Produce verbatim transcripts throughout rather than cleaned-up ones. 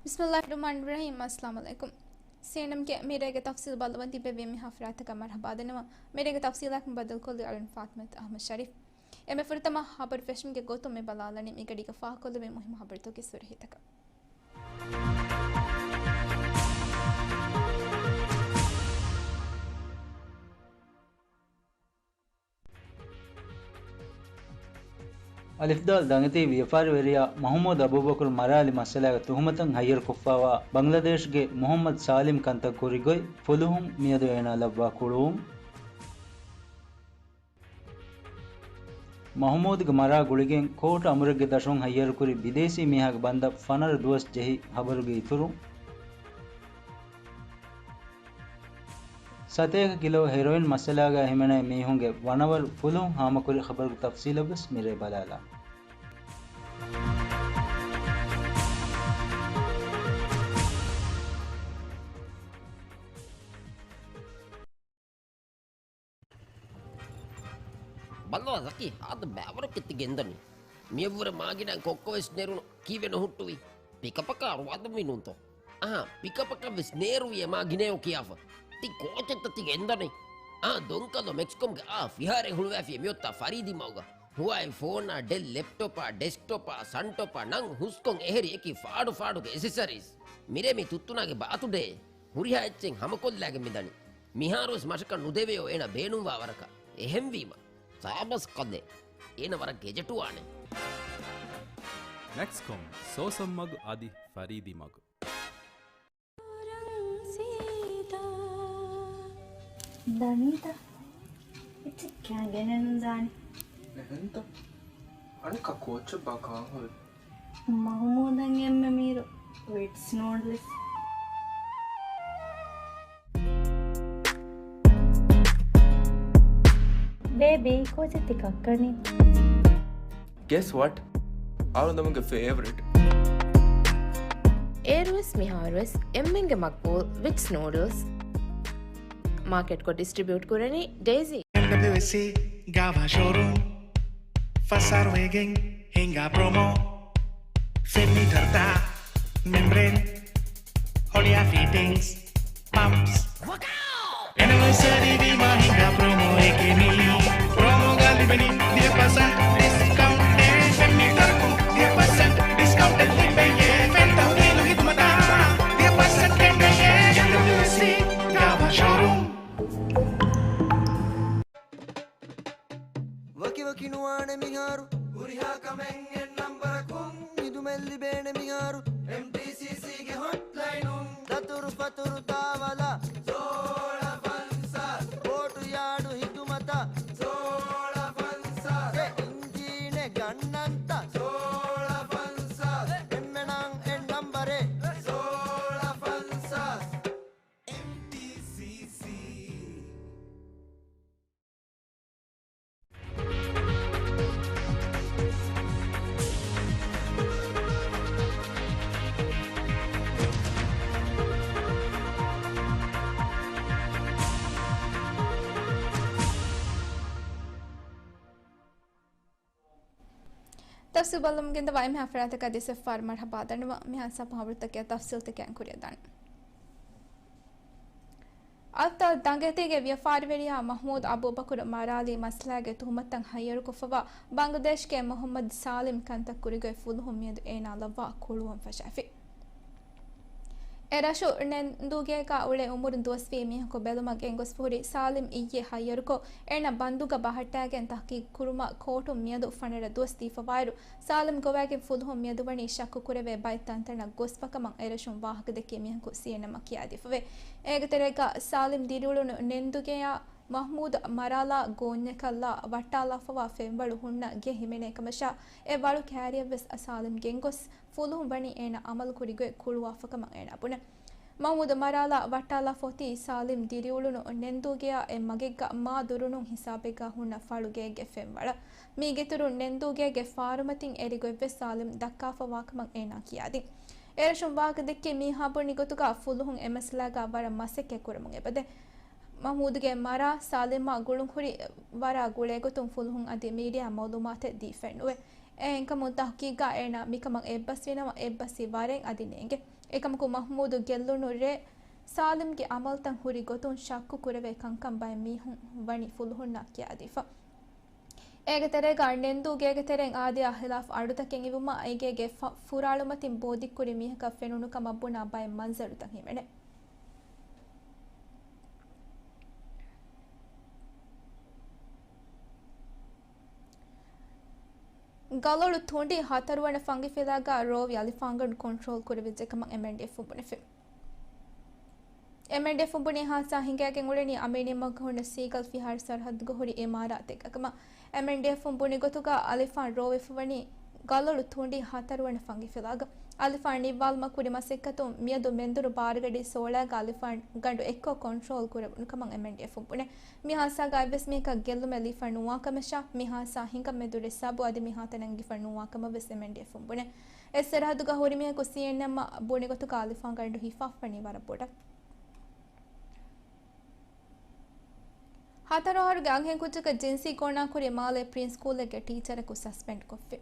ބިސްމިއްލާހިއްރަޙްމާނިއްރަޙީމް. އައްސަލާމު ޢަލައިކުމް. ސީއެންއެމްގެ މިރޭގެ ތަފްސީލް ބައްލަވަން ތިއްބެވި މިހާ ފަރާތަކަށް މަރުޙަބާ ދަންނަވަން. މިރޭގެ ތަފްސީލާއެކު ބައްދަލުކޮށްލީ އަޅުން ފާތިމަތު އަޙްމަދު ޝަރީފް. އެންމެ ފުރަތަމަ ހަބަރު ފެށުމުގެ ގޮތުން މި ބަލާލަނީ މިގަޑީގަ ފާހަގަކޮށްލެވޭ މުހިއްމު ހަބަރުތަކުގެ ސުރަހީތަކަށް. އަލިފްދާލް ދަނގަތީ ވިޔަފާރިވެރިޔާ މަހުމޫދު އަބޫބަކުރު މަރާލި މައްސަލާގެ ތުހުމަތަށް ހައްޔަރުކޮށްފައިވާ ބަނގްލަދޭޝްގެ މުހައްމަދު ސާލިމް ކަންތައް ކުރިގޮތް ފުލުހުން މިއަދު އޭނާ ލައްވާ ކުޅުވުން. މަހުމޫދުގެ މަރާ ގުޅިގެން ކޯޓު އަމުރެއްގެ ދަށުން ހައްޔަރުކުރި ބިދޭސީ މީހާގެ ބަންދަށް ފަނަރަ ދުވަސް ޖެހި ހަބަރުގެ އިތުރުން. ސަތޭކަ ކިލޯ ހެރޮއިން މައްސަލާގައި ހިމެނޭ މީހުންގެ ވަނަވަރު ފުލުހުން ހާމަކުރި ޚަބަރުގެ ތަފްސީލަށް ވެސް މިރޭ ބަލާލާ. ބައްލަވާ ޒަކީ، ހާދަ ބައިވަރަކަށް ތި ގެންދަނީ. މިއަށްވުރެ މާގިނައިން ކޮއްކޮވެސް ނެރުނު. ކީއްވެ ނުހުއްޓުވީ؟ ޕިކަޕަކާ ރުވާދުންވީ ނޫންތޯ؟ އަހާ، ޕިކަޕަކަށްވެސް ނޭރުވިއޭ މާ ގިނައޯ ކިޔާފަ. ތި ކޯޗެއްތަ ތި ގެންދަނީ؟ އާ، ދޮންކަލޯ މެކްސްކޮމްގެ އާ ފިހާރައެއް ހުޅުވާފިޔޭ މިއޮތާ ފަރީދީ މަގުގަ. ހުވާއި ފޯނާ، ޑެލް ލެޕްޓޮޕާ، ޑެސްކްޓޮޕާ، ސަންޓޮޕާ، ނަން ހުސްކޮން އެހެރި އެކި ފާޑު ފާޑުގެ އެސެސަރީސް. މިރޭ މި ތުއްތުނާގެ ބާތުޑޭ. ހުރިހާ އެއްޗެއް ހަމަކޮށްލާގެން މިދަނީ. މިހާރުވެސް މަށަކަށް ނުދެވެޔޯ އޭނަ ބޭނުންވާ ވަރަކަށް. އެހެންވީމަ، ސާބަސް ކަލޭ. އޭނަ ވަރަށް ގެޖެޓުވާނެ. މެކްސްކޮމް، ސޯސަން މަގު އަދި ފަރީދީ މަގު. ދަނީތަ؟ އެއްޗެއް ކައިގެނެއް ނުދާނެ. އެހެންތަ؟ އަނެއްކާ ކޯޗެއްބާ ކާހޮލް؟ މަހުމޫދަށް އެންމެ މީރު ވިޓްސް ނޫޑްލްސް. ބޭބީ، ކޯޗެއް ތި ކައްކަނީ؟ Guess what? އަޅުގަނޑުމެންގެ ފޭވަރިޓް. އޭރުވެސް މިހާރުވެސް އެންމެންގެ މަގްބޫލް ވިޓްސް ނޫޑްލްސް. މާކެޓްކޮށް ޑިސްޓްރިބިއުޓް ކުރަނީ ޑޭޒީ. އެމްޑަބްލިއުއެސްސީ ގާވާ ޝޯރޫމް. ފަސް އަހަރު ވެގެން ހިނގާ ޕްރޮމޯ. ފެން މީޓަރުތައް، މެމްބްރޭން، ހޮޅިއާ ފިޓިންގްސް، ޕަމްޕްސް. އެނިވަރސަރީ ވީމާ ހިނގާ ޕްރޮމޯއެކޭ މީ. ޕްރޮމޯގަ ލިބެނީ ދިހަ ޕަސެންޓް ޑިސްކައުންޓެއް. ފެން މީޓަރަކުން ދިހަ ޕަސެންޓް ޑިސްކައުންޓެއް ލިބެޔޭ. ފެން ތަހުލީލު ހިދުމަތާ ދިހަ ޕަސެންޓް ކެނޑެޔޭ. އެމްޑަބްލިއުއެސްސީ ގާވާ ޝޯރޫމް. ވަކިވަކި ނުވާނެ މިހާރު. ހުރިހާ ކަމެއް އެއް ނަންބަރަކުން. ހިދުމަތް ލިބޭނެ މިހާރު. އެމްޓީސީސީގެ ހޮޓްލައިނުން. ދަތުރު ފަތުރު ތާވަލަށް. ސޯޅަ ފަންސާސް. ބޯޓު ޔާޑު ހިދުމަތަށް. ސޯޅަ ފަންސާސް. އެ އިންޖީނެއް ގަންނަންތަ؟ ސޯޅަ ފަންސާސް. އެންމެނަން އެއް ނަންބަރެއް. ސޯޅަ ފަންސާސް. އެމްޓީސީސީ. ތަފްސީލް ބައްލަވަމުން ގެންދަވާ އެންމެހާ ފަރާތަކަށް ދެ ސަފް ފަހަރު މަރުޙަބާ ދަންނަވަން. މިހާ ސަފް ހަވަރުތަކެއް ތަފްސީލްތަކެއް ކުރިއަށް ދާނެ. އަލްތާ ދަނގަތީގެ ވިޔަފާރިވެރިޔާ މަހްމޫދު އަބޫބަކުރު މަރާލީ މައްސަލާގެ ތުހުމަތަށް ހައްޔަރުކޮށްފަވާ ބަނގްލަދޭޝްގެ މުހައްމަދު ސާލިމް ކަންތައް ކުރިގޮތް ފުލުހުން މިއަދު އޭނާ ލައްވާ ކުޅުވަން ފަށާފި. އެ ރަށު ނެންދޫގޭގަ އުޅޭ އުމުރުން ދުވަސްވީ މީހަކު ބެލުމަށް ގެންގޮސްފަ ހުރި ސާލިމް އިއްޔެ ހައްޔަރުކޮށް، އޭނަ ބަންދުގަ ބަހައްޓާގެން ތަހްޤީޤު ކުރުމަށް ކޯޓުން މިއަދު ފަނަރަ ދުވަސް ދީފަވާއިރު، ސާލިމް ގޮވައިގެން ފުލުހުން މިއަދުވަނީ ޝައްކު ކުރެވޭ ބައެއް ތަންތަނަށް ގޮސްފަކަމަށް އެރަށުން ވާހަކަދެއްކި މީހަކު ސީއެންއެމްއަށް ކިޔާދީފަވޭ. އޭގެ ތެރޭގަ ސާލިމް ދިރިއުޅުނު ނެންދޫގެޔާ މަހްމޫދު މަރާލާ ގޯންޏަކަށްލާ ވައްޓާލާފަވާ ފެންވަޅު ހުންނަ ގެ ހިމެނޭ ކަމަށާ، އެ ވަޅު ކައިރިއަށްވެސް ސާލިމް ގެންގޮސް، ފުލުހުން ވަނީ އޭނަ އަމަލު ކުރިގޮތް ކުޅުވާފަކަމަށް އޭނަ ބުނެ. މަހްމޫދު މަރާލާ ވައްޓާލާފަ އޮތީ ސާލިމް ދިރިއުޅުނު ނެންދޫގެޔާ އެ މަގެއްގަ މާ ދުރުނުން ހިސާބެއްގަ ހުންނަ ފަޅު ގެއެއްގެ ފެންވަޅަށް. މީގެއިތުރުން ނެންދޫގޭގެ ފާރުމަތިން އެރިގޮތްވެސް ސާލިމް ދައްކާފަވާކަމަށް އޭނާ ކިޔާދިން. އެރަށުން ވާހަކަދެއްކި މީހާ ބުނި ގޮތުގަ ފުލުހުން އެ މައްސަލާގަ ވަރަށް މަސައްކަތް ކުރަމުން އެބަދޭ. މަހްމޫދުގެ މަރާ ސާލިމާ ގުޅުންހުރި ވަރާ ގުޅޭގޮތުން ފުލުހުން އަދި މީޑިއާ މައުލޫމާތެއް ދީފައެއްނުވޭ. އެހެންކަމުން ތަހުޤީޤުގަ އޭނާ މިކަމަށް އެއްބަސްވިނަމަ އެއްބަސްވި ވާރޭން އަދި ނޭނގެ. އެކަމަކު މަހްމޫދު ގެއްލުނު ރޭ ސާލިމްގެ އަމަލްތައް ހުރި ގޮތުން ޝައްކު ކުރެވޭ ކަންކަން ބައެއް މީހުން ވަނީ ފުލުހުންނާ ކިޔާދީފަ. އޭގެ ތެރޭގަ ނެންދޫ ގޭގެ ތެރެއިން އާދެއާ ހިލާފް އަޑުތަކެއް އިވުމާ، އެ ގޭގެ ފަ-، ފުރާޅުމަތިން ބޯ ދިއްކުރި މީހަކަށް ފެނުނު ކަމަށް ބުނާ ބައެއް މަންޒަރުތައް ހިމެނޭ. ގަލޮޅު ތުނޑި ހަތަރުވަނަ ފަންގިފިލާގަ ރޯވި އަލިފާންގަނޑު ކޮންޓްރޯލް ކުރެވިއްޖެ ކަމަށް އެމްއެންޑީއެފުން ބުނެފި. އެމްއެންޑީއެފުން ބުނީ ހާދިސާ ހިނގައިގެން އުޅެނީ އަމީނީމަގު ހުންނަ ސީގަލް ފިހާރަ ސަރަހައްދުގަ ހުރި އިމާރާތެއްގަ ކަމަށް. އެމްއެންޑީއެފުން ބުނި ގޮތުގަ އަލިފާން ރޯވެފަވަނީ ގަލޮޅު ތުނޑި ހަތަރުވަނަ ފަންގިފިލާގަ. އަލިފާން ނިއްވާލުމަށް ކުރި މަސައްކަތުން މިއަދު މެންދުރު ބާރަގަޑި ސޯޅައިގަ އަލިފާން ގަނޑު އެއްކޮށް ކޮންޓްރޯލް ކުރެވުނު ކަމަށް އެމްއެންޑީއެފުން ބުނޭ. މި ހާދިސާގަ އެއްވެސް މީހަކަށް ގެއްލުމެއް ލިބިފަ ނުވާ ކަމަށާ، މި ހާދިސާ ހިނގަން މެދު ރިސާބު އަދި މި ހާދިސާ ނަންގިފަ ނުވާ ކަމަށް ވެސް އެމްއެންޑީއެފުން ބުނޭ. އެ ސަރަހައްދުގަ ހުރި މީހަކު ސީއެންއެމްއަށް ބުނި ގޮތުގަ އަލިފާން ގަނޑު ހިފާފަވަނީ ވަރަށް ބޮޑަށް. ހަތަރު އަހަރުގެ އަންހެން ކުއްޖަކަށް ޖިންސީ ގޯނާކުރި މާލޭ ޕްރިންސް ސްކޫލެއްގެ ޓީޗަރަކު ސަސްޕެންޑް ކޮށްފި.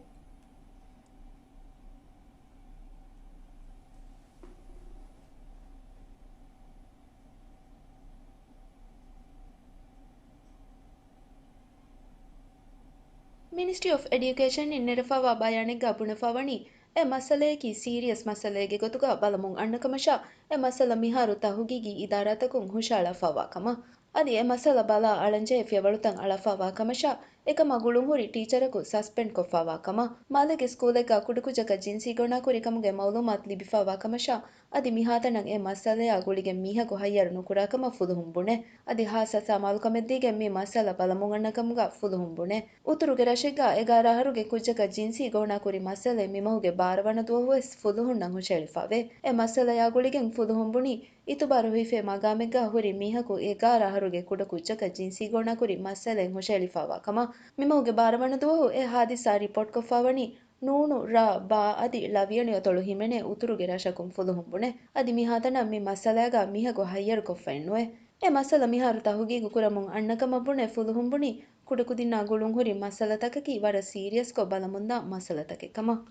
މިނިސްޓްރީ އޮފް އެޑިއުކޭޝަން އިން ނެރެފަވާ ބަޔާނެއްގަ ބުނެފަވަނީ، އެ މައްސަލަޔަކީ ސީރިއަސް މައްސަލައެއްގެ ގޮތުގަ ބަލަމުން އަންނަ ކަމަށާ، އެ މައްސަލަ މިހާރު ތަހުގީގީ އިދާރާތަކުން ހުށައަޅާފަވާ ކަމަށް، އަދި އެ މައްސަލަ ބަލާ އަޅަންޖެހޭ ފިޔަވަޅުތައް އަޅާފަވާ ކަމަށާ، އެކަމާ ގުޅުންހުރި ޓީޗަރަކު ސަސްޕެންޑް ކޮށްފަވާ ކަމަށް، މާލޭގެ ސްކޫލެއްގަ ކުޑަކުއްޖަކަށް ޖިންސީ ގޯނާކުރި ކަމުގެ މައުލޫމާތު ލިބިފަވާ ކަމަށާ، އަދި މިހާތަނަށް އެ މައްސަލަޔާ ގުޅިގެން މީހަކު ހައްޔަރު ނުކުރާ ކަމަށް ފުލުހުން ބުނޭ. އަދި ހާއްސަ ސަމާލުކަމެއްދީގެން މި މައްސަލަ ބަލަމުން އަންނަ ކަމުގަ ފުލުހުން ބުނޭ. އުތުރުގެ ރަށެއްގަ އެގާރަ އަހަރުގެ ކުއްޖަކަށް ޖިންސީ ގޯނާކުރި މައްސަލައެއް މިމަހުގެ ބާރަ ވަނަ ދުވަހުވެސް ފުލުހުންނަށް ހުށަހެޅިފަވޭ. އެ މައްސަލަޔާ ގުޅިގެން ފުލުހުން ބުނީ، އިތުބާރު ހިފޭ މަގާމެއްގަ ހުރި މީހަކު އެގާރަ އަހަރުގެ ކުޑަ ކުއްޖަކަށް ޖިންސީ ގޯނާކުރި މައްސަލައެއް ހުށަހެޅިފަވާ ކަމަށް. މިމަހުގެ ބާރަ ވަނަ ދުވަހު އެ ހާދިސާ ރިޕޯޓްކޮށްފަވަނީ، ނޫނު، ރ، ބ އަދި ޅ ވިޔަނި އަތޮޅު ހިމެނޭ އުތުރުގެ ރަށަކުން ފުލުހުން ބުނޭ. އަދި މިހާތަނަށް މި މައްސަލައިގަ މީހަކު ހައްޔަރުކޮށްފައެއް ނުވޭ. އެ މައްސަލަ މިހާރު ތަހުގީގު ކުރަމުން އަންނަ ކަމަށް ބުނެ ފުލުހުން ބުނީ، ކުޑަކުދިންނާ ގުޅުންހުރި މައްސަލަތަކަކީ ވަރަށް ސީރިއަސްކޮށް ބަލަމުންދާ މައްސަލަތަކެއް ކަމަށް.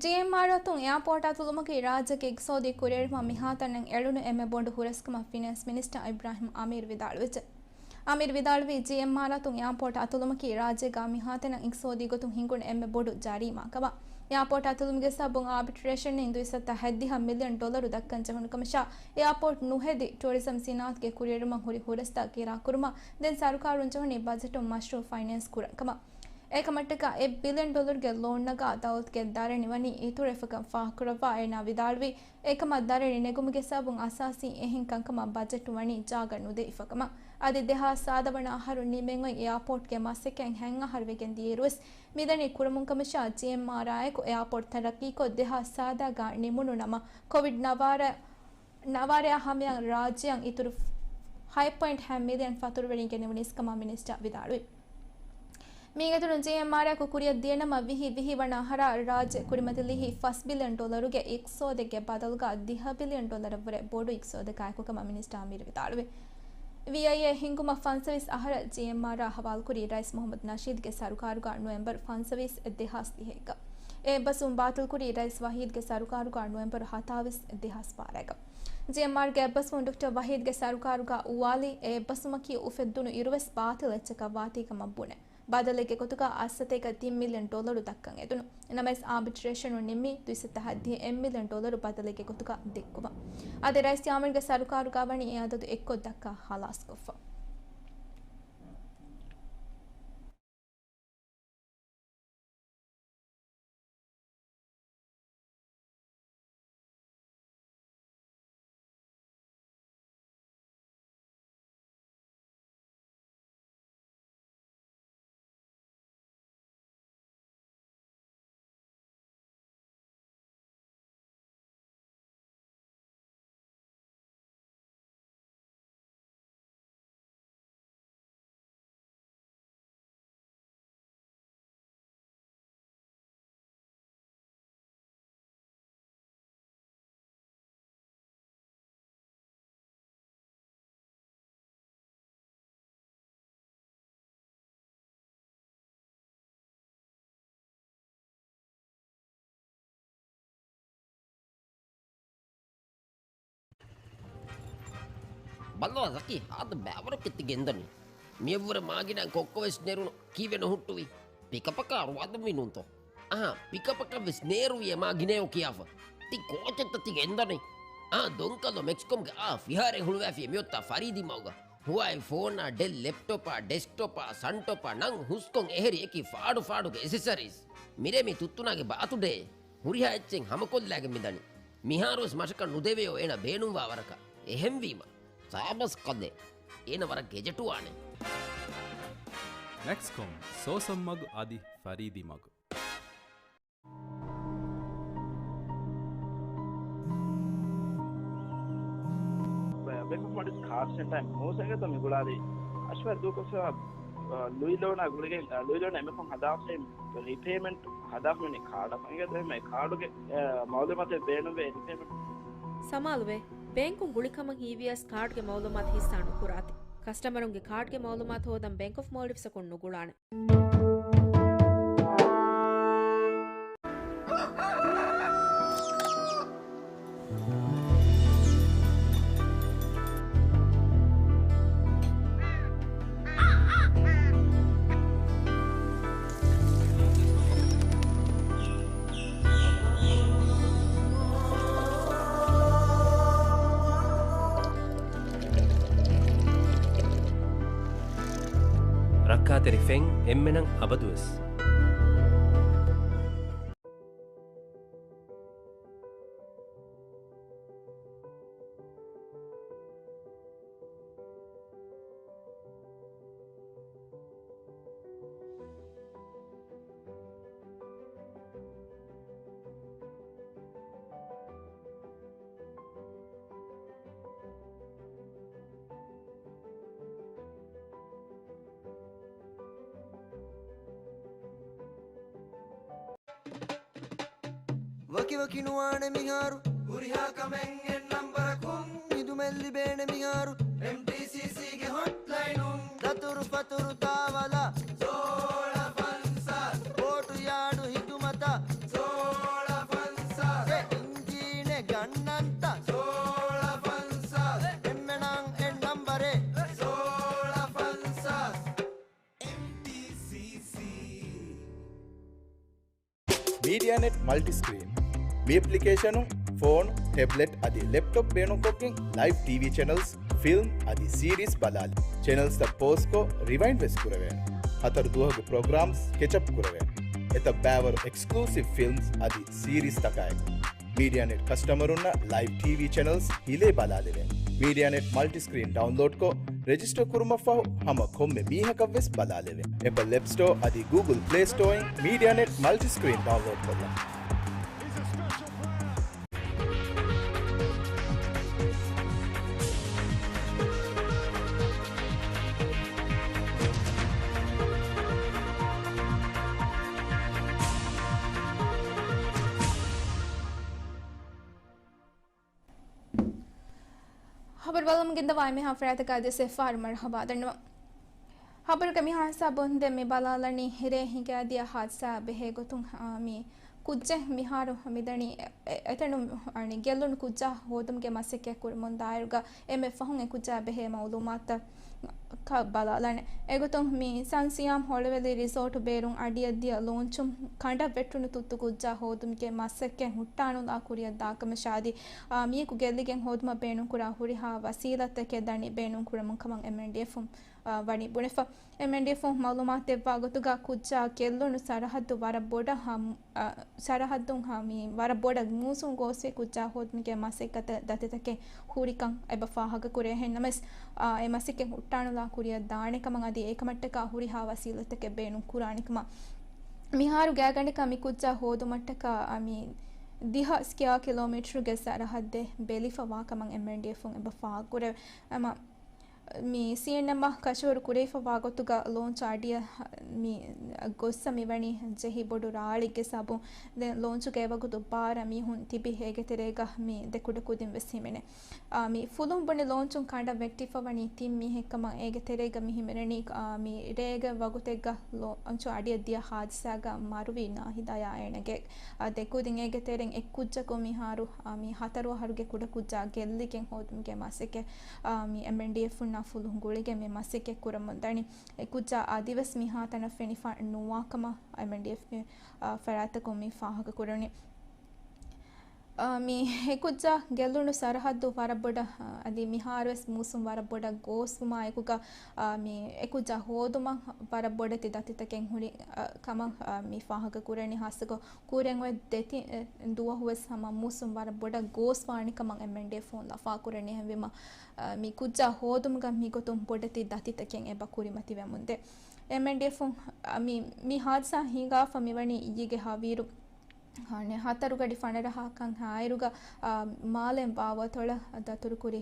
ޖީއެމްއާރް އަތުން އެއާޕޯޓް އަތުލުމަކީ ރާއްޖޭގެ އިގްތިސޯދީ ކުރިއެރުމަށް މިހާތަނަށް އެޅުނު އެންމެ ބޮޑު ހުރަސްކަމަށް ފިނޭންސް މިނިސްޓަރ އިބްރާހިމް އަމީރު ވިދާޅުވެއްޖެ. އަމީރު ވިދާޅުވީ، ޖީއެމްއާރް އަތުން އެއާޕޯޓް އަތުލުމަކީ ރާއްޖޭގަ މިހާތަނަށް އިގްތިސޯދީ ގޮތުން ހިނގުނު އެންމެ ބޮޑު ޖަރީމާ ކަމަށް. އެއާޕޯޓް އަތުލުމުގެ ސަބަބުން އާބިޓްރޭޝަންއިން ދުއިސައްތަ ހަތްދިހަ މިލިއަން ޑޮލަރު ދައްކަން ޖެހުނު ކަމަށާ، އެއާޕޯޓް ނުހެދި ޓޫރިޒަމް ސިނާއަތުގެ ކުރިއެރުމަށް ހުރި ހުރަސްތައް ކިރާކުރުމަށް ދެން ސަރުކާރުން ޖެހުނީ ބަޖެޓުން މަޝްރޫއު ފައިނޭންސް ކުރަން ކަމަށް. އެކަމަށްޓަކާ އެއް ބިލިއަން ޑޮލަރުގެ ލޯން ނަގާ ދައުލަތުގެ ދަރަނި ވަނީ އިތުރު އެފަކަށް ފާހަގަކުރައްވާ، އޭނާ ވިދާޅުވީ، އެކަމަށް ދަރަނި ނެގުމުގެ ސަބަބުން އަސާސީ އެހެން ކަންކަމަށް ބަޖެޓު ވަނީ ޖާގަ ނުދެވިފަ ކަމަށް. އަދި ދެހާސް ސާދަ ވަނަ އަހަރު ނިމެން އޮތް އެއާޕޯޓްގެ މަސައްކަތް ހަތް އަހަރު ވެގެން ދިޔައިރުވެސް މިދަނީ ކުރަމުން ކަމަށާ، ޖީއެމްއާރްއާއެކު އެއާޕޯޓް ތަރައްޤީކޮށް ދެހާސް ސާދައިގަ ނިމުނު ނަމަ، ކޮވިޑް ނަވާރަ ނަވާރައާ ހަމަޔަށް ރާއްޖެއަށް އިތުރު ހަތް ޕޮއިންޓް ހަތް މިލިއަން ފަތުރުވެރިން ގެނެވުނީސް ކަމަށް މިނިސްޓަރ ވިދާޅުވި. މީގެ އިތުރުން ޖީއެމްއާރްއާއެކު ކުރިއަށް ދިޔަ ނަމަ ވިހި ވިހި ވަނަ އަހަރާ ރާއްޖެ ކުރިމަތިލީހީ ފަސް ބިލިއަން ޑޮލަރުގެ އިގްތިސޯދެއްގެ ބަދަލުގަ ދިހަ ބިލިއަން ޑޮލަރަށްވުރެ ބޮޑު އިގްތިސޯދަކާއެކު ކަމަށް މިނިސްޓަރ އަމީރު ވިދާޅުވި. ވީއައިއޭ ހިންގުމަށް ފަންސަވީސް އަހަރަށް ޖީއެމްއާރްއާ ހަވާލުކުރީ ރައީސް މުހައްމަދު ނަޝީދުގެ ސަރުކާރުގަ ނޮވެމްބަރު ފަންސަވީސް ދެހާސް ދިހައެއްގަ. އެ އެއްބަސްވުން ބާތިލްކުރީ ރައީސް ވަހީދުގެ ސަރުކާރުގަ ނޮވެމްބަރު ހަތާވީސް ދެހާސް ބާރައެއްގަ. ޖީއެމްއާރްގެ އެއްބަސްވުން ޑޮކްޓަރ ވަހީދުގެ ސަރުކާރުގަ އުވާލީ، އެ އެއްބަސްވުމަކީ އުފެއްދުނު އިރުވެސް ބާތިލް އެއްޗަކަށް ވާތީ ކަމަށް ބުނެ. ބަދަލެއްގެ ގޮތުގަ އައްސަތޭކަ ތިން މިލިއަން ޑޮލަރު ދައްކަން އެދުނު. ނަމަވެސް އާބިޓްރޭޝަނުން ނިންމީ ދުއިސައްތަ ހަތްދިހަ އެއް މިލިއަން ޑޮލަރު ބަދަލެއްގެ ގޮތުގަ ދެއްކުމަށް. އަދި ރައީސް ޔާމީންގެ ސަރުކާރުގަ ވަނީ އެ އަދަދު އެއްކޮށް ދައްކާ ހަލާސްކޮށްފަ. ބައްލަވާ ޒަކީ، ހާދަ ބައިވަރަކަށް ތި ގެންދަނީ. މިއަށްވުރެ މާގިނަ ކޮއްކޮ ވެސް ނެރުނު. ކީއްވެ ނުހުއްޓުވީ؟ ޕިކަޕަކާ ރުވާދުންވީ ނޫންތޯ؟ އަހާ، ޕިކަޕަކަށް ވެސް ނޭރުވިއޭ މާ ގިނައޯ ކިޔާފަ. ތި ކޯޗެއްތަ ތި ގެންދަނީ؟ އާ، ދޮންކަލޯ މެކްސްކޮމްގެ އާ ފިހާރައެއް ހުޅުވާފިޔޭ މިއޮތާ ފަރީދީ މަގުގަ. ހުވާއި ފޯނާ، ޑެލް ލެޕްޓޮޕާ، ޑެސްކްޓޮޕާ، ސަންޓޮޕާ ނަން ހުސްކޮށް އެހެރި އެކި ފާޑު ފާޑުގެ އެސެސަރީސް. މިރޭ މި ތުއްތުނާގެ ބާތުޑޭ. ހުރިހާ އެއްޗެއް ހަމަކޮށްލާގެން މިދަނީ. މިހާރުވެސް މަށަކަށް ނުދެވެޔޯ އޭނަ ބޭނުންވާ ވަރަކަށް. އެހެންވީމަ، ސާބަސް ކަލޭ. އޭނަ ވަރަށް ގެޖެޓުވާނެ. މެކްސްކޮމް، ސޯސަން މަގު އަދި ފަރީދީ މަގު. ބޭންކް އޮފް މޯލްޑިވްސް ކާޑް ސެންޓަރ މޫސަގަތަ މި ގުޅާލީ އަޝްވާ ދޫކޮށްފަ، އަ، ލުއި ލޯނާ ގުޅިގެން، އަ، ލުއި ލޯނާ އެންމެ ފަހުން ހަދާފައި ރީޕޭމަންޓް ހަދާފަ މި ކާޑަށް އިނގޭތޯ އެހެންމެ ކާޑުގެ، އަ، މައުލޫމާތެއް ބޭނުންވޭ ރީޕޭމަންޓް. ސަމާލުވޭ، ބޭންކުން ގުޅިކަމަށް ހީވިޔަސް ކާޑްގެ މައުލޫމާތު ހިއްސާ ނުކުރާތި. ކަސްޓަމަރުންގެ ކާޑްގެ މައުލޫމާތު ހޯދަން ބޭންކް އޮފް މޯލްޑިވްސްއަކުން ނުގުޅާނެ. ރައްކާތެރި ފެން އެންމެނަށް އަބަދުވެސް. ވަކިވަކި ނުވާނެ މިހާރު. ހުރިހާ ކަމެއް އެއް ނަންބަރަކުން. ހިދުމަތް ލިބޭނެ މިހާރު. އެމްޓީސީސީގެ ހޮޓްލައިނުން. ދަތުރު ފަތުރު ދާވަލާ. ސޯޅަ ފަންސާސް. ބޯޓު ޔާޑު ހިދުމަތަށް. ސޯޅަ ފަންސާސް. އެ އިންޖީނެއް ގަންނަންތަ؟ ސޯޅަ ފަންސާސް. އެންމެނަށް އެއް ނަންބަރެއް. ސޯޅަ ފަންސާސް. އެމްޓީސީސީ. މީޑިއާނެޓް މަލްޓިސްކްރީން. މި އެޕްލިކޭޝަނުން ފޯނު، ޓެބްލެޓް އަދި ލެޕްޓޮޕް ބޭނުންކޮށްގެން ލައިވް ޓީވީ ޗެނަލްސް، ފިލްމް އަދި ސީރީސް ބަލާލި. ޗެނަލްސްތައް ޕޯސްކޮށް، ރިވައިންޑް ވެސް ކުރެވޭނެ. ހަތަރު ދުވަހުގެ ޕްރޮގްރާމްސް ކެޗަޕް ކުރެވޭނެ. އެތައް ބައިވަރު އެކްސްކްލޫސިވް ފިލްމްސް އަދި ސީރީސްތަކާއެކު. މީޑިއާނެޓް ކަސްޓަމަރުންނަށް ލައިވް ޓީވީ ޗެނަލްސް ހިލޭ ބަލާލެވޭނެ. މީޑިއާނެޓް މަލްޓިސްކްރީން ޑައުންލޯޑްކޮށް، ރެޖިސްޓަރ ކުރުމަށްފަހު ހަމަ ކޮންމެ މީހަކަށްވެސް ބަލާލެވޭ. އެޕަލް އެޕް ސްޓޯ އަދި ގޫގުލް ޕްލޭ ސްޓޯއިން މީޑިއާނެޓް މަލްޓިސްކްރީން ޑައުންލޯޑްކޮށްލަން. ޚަބަރު ބަލަމުން ގެންދަވާ އެންމެހާ ފަރާތަކާ ދެ ސެފާރު މަރުޙަބާ ދަންނަވަން. ޚަބަރުގެ މިހާ ހިސާބުން ދެން މި ބަލާލަނީ ހިރޭ ހިނގާދިޔަ ހާދިސާ ބެހޭ ގޮތުން، އާ، މި ކުއްޖެއް މިހާރު މިދަނީ އެ-، އެތަނުން ގެއްލުނު ކުއްޖާ ހޯދުމުގެ މަސައްކަތް ކުރަމުން ދާއިރުގަ އެންމެ ފަހުން އެ ކުއްޖާ ބެހޭ މައުލޫމާތުތައް ކަ-، ބަލާލާނެ. އެގޮތުން މި ސަން ސިޔާމް ހޮޅުވެލި ރިސޯޓު ބޭރުން އަޑިއަށްދިޔަ ލޯންޗުން ކަނޑަށް ވެއްޓުނު ތުއްތު ކުއްޖާ ހޯދުމުގެ މަސައްކަތް ހުއްޓާނުލާ ކުރިއަށް ދާކަމަށާދީ، އާ، މިއެކު ގެއްލިގެން ހޯދުމަށް ބޭނުންކުރާ ހުރިހާ ވަސީލަތްތަކެއް ދަނީ ބޭނުންކުރަމުން ކަމަށް އެމްއެންޑީއެފުން، އާ، ވަނީ ބުނެފަ. އެމްއެންޑީއެފުން މައުލޫމާތު ދެއްވާ ގޮތުގަ ކުއްޖާ ގެއްލުނު ސަރަހައްދު ވަރަށް ބޮޑަށް ހަމް-، އަ، ސަރަހައްދުން ހަ-، މި ވަރަށް ބޮޑަށް މޫސުން ގޯސްވެ ކުއްޖާ ހޯދުމުގެ މަސައްކަތަށް ދަތިތަކެއް ހުރިކަން އެބަ ފާހަގަކުރޭ. އެހެންނަމަވެސް، އާ، އެ މަސައްކަތް ހުއްޓާނުލާ ކުރިއަށް ދާނެ ކަމަށް އަދި އެކަމަށްޓަކާ ހުރިހާ ވަސީލަތްތަކެއް ބޭނުން ކުރާނެ ކަމަށް. މިހާރު ގާތްގަނޑަކަށް މި ކުއްޖާ ހޯދުމަށްޓަކާ، އަ، މި ދިހަ ސްކެއާ ކިލޯމީޓަރުގެ ސަރަހައްދެއް ބެލިފަ ވާ ކަމަށް އެމްއެންޑީއެފުން އެބަ ފާހަގަކުރެވެ. އަމަ މި ސީއެންއެމްއަށް ކަށަވަރު ކުރެވިފަ ވާގޮތުގަ ލޯންޗު އަޑިއަށް މި ގޮއްސަ މިވަނީ ޖެހި ބޮޑު ރާޅެއްގެ ސަބަބުން. ދެން ލޯންޗުގަ އެވަގުތު ބާރަ މީހުން ތިބި އޭގެ ތެރޭގަ މި ދެ ކުޑަކުދިން ވެސް ހިމެނޭ. އާ، މި ފުލުހުން ބުނި ލޯންޗުން ކަނޑަށް ވެއްޓިފަ ވަނީ ތިން މީހެއްކަމަށް އޭގެ ތެރޭގަ މި ހިމެނެނީ، އާ، މި ރޭގެ ވަގުތެއްގަ ލޯންޗު އަޑިއަށް ދިޔަ ހާދިސާގަ މަރުވީ ނާހިދާޔާ އޭނަގެ، އާ، ދެ ކުދިން. އޭގެ ތެރެއިން އެއް ކުއްޖަކު މިހާރު، އާ، މި ހަތަރު އަހަރުގެ ކުޑަކުއްޖާ ގެއްލިގެން ހޯދުމުގެ މަސައްކަތް، އާ، މި އެމްއެންޑީއެފުންނާ ފުލުހުން ގުޅިގެން މި މަސައްކަތް ކުރަމުން ދަނީ. އެ ކުއްޖާ އަދިވެސް މިހާތަނަށް ފެނިފަ ނުވާކަމަށް އެމްއެންޑީއެފް، އާ، ފަރާތްތަކުން މި ފާހަގަކުރަނީ. އާ، މި އެކުއްޖާ ގެއްލުނު ސަރަހައްދު ވަރަށް ބޮޑަށް، އާ، އަދި މިހާރުވެސް މޫސުން ވަރަށް ބޮޑަށް ގޯސްވުމާ އެކުގަ، އާ، މި އެކުއްޖާ ހޯދުމަށް ވަރަށް ބޮޑެތި ދަތިތަކެއް ހުރި، އާ، ކަމަށް، އާ، މި ފާހަގަ ކުރަނީ. ހާއްސަކޮށް ކުރިއަށް އޮތް ދެތި، އެ، ދުވަހުވެސް ހަމަ މޫސުން ވަރަށް ބޮޑަށް ގޯސްވާނެ ކަމަށް އެމްއެންޑީއެފުން ލަފާ ކުރަނީ. އެހެންވީމަ، އާ، މި ކުއްޖާ ހޯދުމުގަ މިގޮތުން ބޮޑެތި ދަތިތަކެއް އެބަ ކުރިމަތިވެމުންދޭ. އެމްއެންޑީއެފުން، އާ، މި، މި ހާދިސާ ހިނގާފަ މިވަނީ އިއްޔެގެ ހަވީރު ހާނެ ހަތަރު ގަޑި ފަނަރަހަކަށް ހާއިރުގަ، އާ، މާލެން ބާވަތޮޅަށް ދަތުރުކުރި،